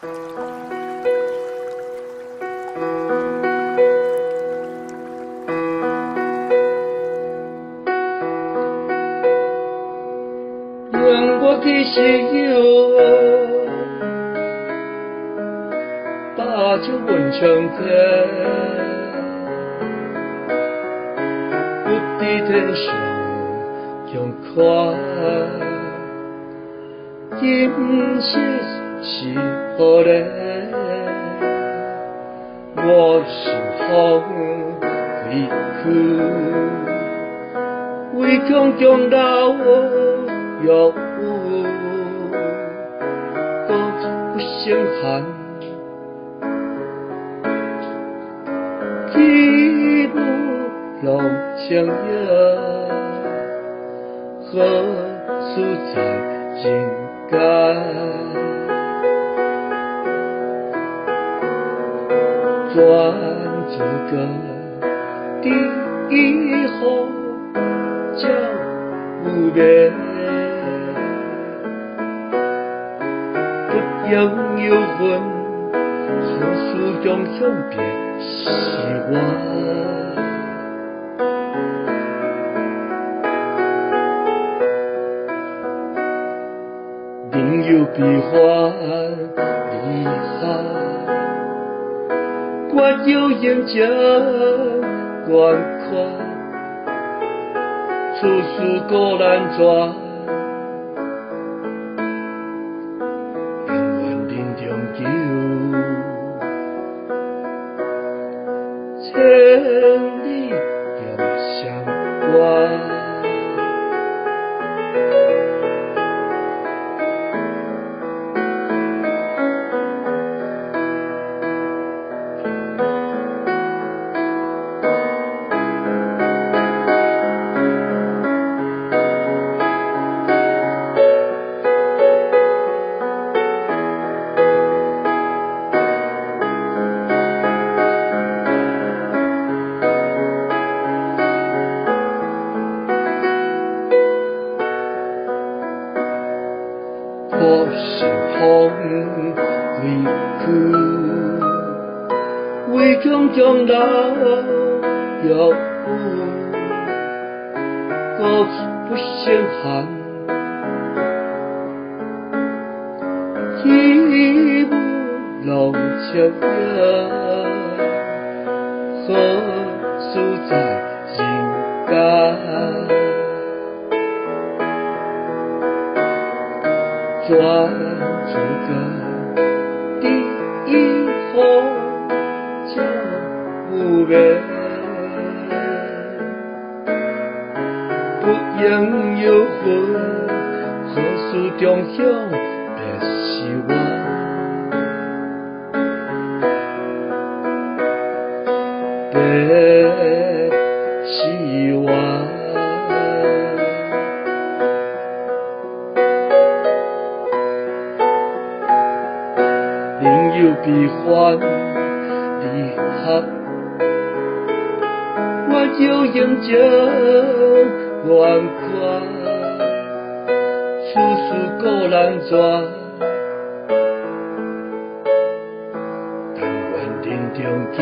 愿我去是有，把酒问青天，不知天上强权，今夕是何年？我心风归去，唯恐将老药有，阁不胜寒。起舞弄清影，何处在人间？转做个第一号叫有眠，不应有魂，何事终向别是我？人有悲欢离合，我有阴晴圆缺，处事孤难全。但愿人终究，千里永相关。我心风归去，唯恐将老药有，阁不胜寒。起舞弄清影，何处在人间？转做个第一号叫有眠，不应有魂，何事终向别是我？别是我。人有悲欢离合，我有阴晴圆缺，处事孤难全。但愿人终究，